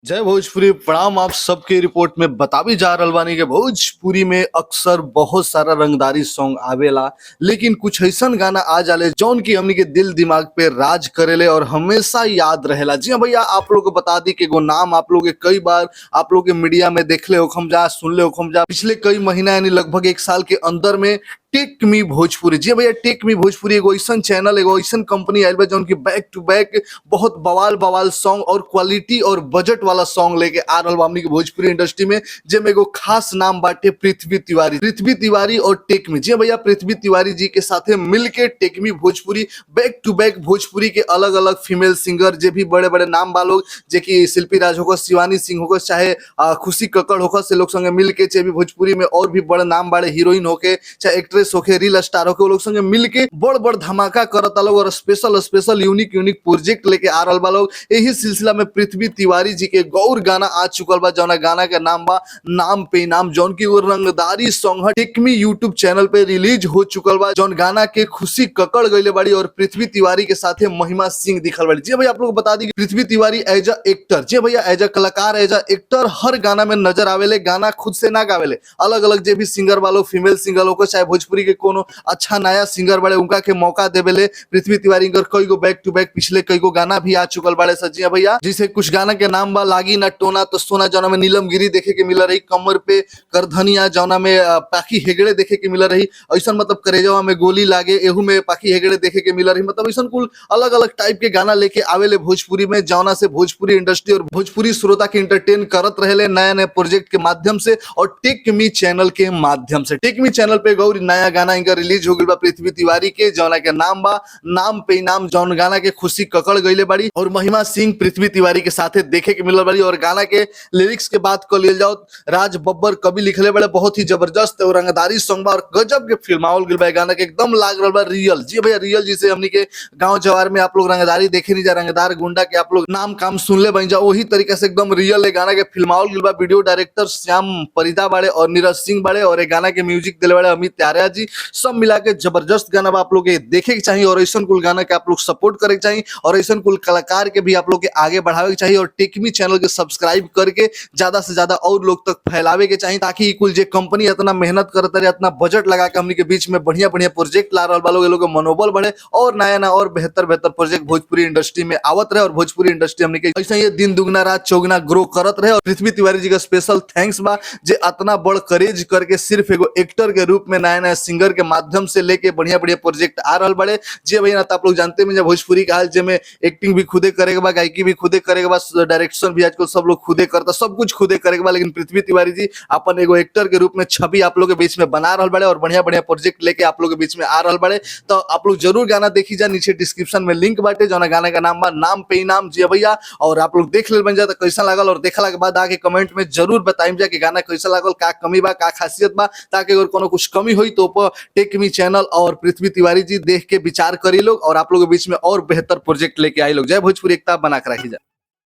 जय भोजपुरी, प्रणाम। आप सबके रिपोर्ट में बताबी जा रहल बानी कि भोजपुरी में अक्सर बहुत सारा रंगदारी सॉन्ग आवेला, लेकिन कुछ ऐसन गाना आ जाले जौन की हमनी के दिल दिमाग पे राज करेले और हमेशा याद रहेला। जी हाँ भैया, आप लोग को बता दी कि एगो नाम आप लोग के कई बार आप लोग के मीडिया में देखले होखम जा, सुनले होखम जा। पिछले कई महीना यानी लगभग एक साल के अंदर में टेक मी भोजपुरी, जी भैया टेक मी भोजपुरी एगो ऐसन चैनल, एगो ऐसन कंपनी आयल बा जौन की बैक टू बैक बहुत बवाल बवाल सॉन्ग और क्वालिटी और बजट वाला सॉन्ग लेके आ रहल बा हमनी के भोजपुरी इंडस्ट्री में, जेमे एगो खास नाम बाटे पृथ्वी तिवारी। पृथ्वी तिवारी और टेक मी, जी भैया पृथ्वी तिवारी जी के साथे मिलके take me Bhojpuri back to back Bhojpuri के अलग अलग फीमेल सिंगर जे भी बड़े बड़े नाम बा लोग, जे कि शिल्पी राज होकर, शिवानी सिंह होकर, चाहे खुशी कक्कड़ होकर, से लोग संगे मिलके चाहे भी भोजपुरी में और भी बड़े नाम बाड़े हीरोइन होके चाहे एक्ट्रेस होके रील स्टार होके, वो लोग संगे मिलके बड़ बड़ धमाका करता लोग और special special unique unique project लेके आ रहल बा लोग। यही सिलसिला में पृथ्वी तिवारी जी के गौर गाना आ चुकल बा, जौना गाना के नाम बा नाम पे इनाम, जौन की वो रंगदारी सॉन्ग है टेकमी यूट्यूब चैनल पे रिलीज हो चुकल बा, जौन गाना के खुशी ककड़ गईले बाड़ी और पृथ्वी तिवारी के साथे महिमा सिंह दिखल बाड़ी। जी भैया आप लोग बता दी कि Prithvi Tiwari as a actor, जी भैया एज अ कलाकार, एज अ एक्टर हर गाना में नजर आवेले, गाना खुद से ना गावेले, अलग अलग जे भी सिंगर वालो फीमेल सिंगर होके चाहे भोजपुरी के कोनो अच्छा नया सिंगर बड़े उनका के मौका देवेले। पृथ्वी तिवारी कर कई गो बैक टू बैक पिछले कई गो गाना भी आ चुकल बाड़े सजिया भैया, जिसे कुछ गाना के नाम बा लागी ना टोना तो सोना, जौना में नीलम गिरी देखे के मिल रही, कमर पे करधनिया जौना में पाखी हेगड़े देखे के मिल रही, ऐसा मतलब करेजवा में गोली लागे एहू में पाखी हेगड़े देखे के मिल रही, मतलब ऐसा कुल अलग अलग टाइप के गाना लेके आवेले भोजपुरी में, जौना से भोजपुरी इंडस्ट्री और भोजपुरी श्रोता के इंटरटेन करत रहेले नया नया प्रोजेक्ट के माध्यम से और टेक मी चैनल के माध्यम से। टेक मी चैनल पे गौरी नया गाना इनका रिलीज हो गइल बा पृथ्वी तिवारी के, जौना के नाम बा नाम पे इनाम, जौन गाना के खुशी ककड़ गईले बाड़ी और महिमा सिंह पृथ्वी तिवारी के साथे देखे के मिलल बाड़ी। और गाना के लिरिक्स के बात कर लियल जाओ, राज बब्बर कवि लिखले बड़े, बहुत ही जबरदस्त और रंगदारी सॉन्ग बा और गजब के फिल्मावल गइल बा गाना के, एकदम लाग रहल बा रियल। जी भैया रियल, जिसे हमनी के गांव जवार में आप लोग रंगदारी देखे नहीं जा, रंगदार गुंडा के आप लोग नाम काम सुनले बन जा, वही तरीका से एकदम रियल है गाना के फिल्मावल गइल बा। वीडियो डायरेक्टर श्याम परिदा बाड़े और नीरज सिंह बाड़े और ये गाना के म्यूजिक दिले बाड़े अमित आर्या जी। सब मिला के जबरदस्त गाना बा, आप लोग के देखे के चाहिए और ऐसा कुल गाना के आप लोग सपोर्ट करे के चाहिए और ऐसा कुल कलाकार के भी आप लोग के आगे बढ़ावे के चाहिए और टेकमी चैनल के सब्सक्राइब करके ज्यादा से ज्यादा और लोग तक फैलावे के चाहिए, ताकि कुल जे कंपनी इतना मेहनत करता रहे, इतना बजट लगा के हमनी के बीच में बढ़िया बढ़िया प्रोजेक्ट ला रहल बा लोग, ये लोग के मनोबल बढ़े और नया नया और बेहतर बेहतर प्रोजेक्ट भोजपुरी इंडस्ट्री में आवत रहे और भोजपुरी इंडस्ट्री हमनी के ऐसा ही दिन दुगना रात चौगुना ग्रो करत रहे। और पृथ्वी तिवारी जी का स्पेशल thanks बा जे अतना बड़ करेज करके सिर्फ एगो एक्टर के रूप में नया नया सिंगर के माध्यम से लेके बढ़िया बढ़िया प्रोजेक्ट आ रहल बड़े। जे भैया ना तो आप लोग जानते हैं भोजपुरी का हाल, जे में एक्टिंग भी खुदे करे के बा, गायकी भी खुदे करे के बा, डायरेक्शन भी आजकल सब लोग खुदे करता, सब कुछ खुदे करे के बा, लेकिन पृथ्वी तिवारी जी अपन एगो एक्टर के रूप में छवि आप लोग के बीच में बना रहल बड़े और बढ़िया बढ़िया प्रोजेक्ट लेके आप लोग के बीच में आ रहल बड़े। तो आप लोग जरूर गाना देखी जा, नीचे डिस्क्रिप्शन में लिंक बाटे, जौना गाना का नाम बा नाम पे इनाम। जी भैया, और आप लोग देख ले बन जा तो कैसा लागल और देखला के बाद आके कमेंट में जरूर बताइम जा कि गाना कैसा लागल, का कमी बा, का खासियत बा, ताकि अगर कोनो कुछ कमी हुई तो टेक मी चैनल और पृथ्वी तिवारी जी देख के विचार करी लोग और आप लोग के बीच में और बेहतर प्रोजेक्ट लेके आई लोग। जय भोजपुरी, एकता बना के रखी जा।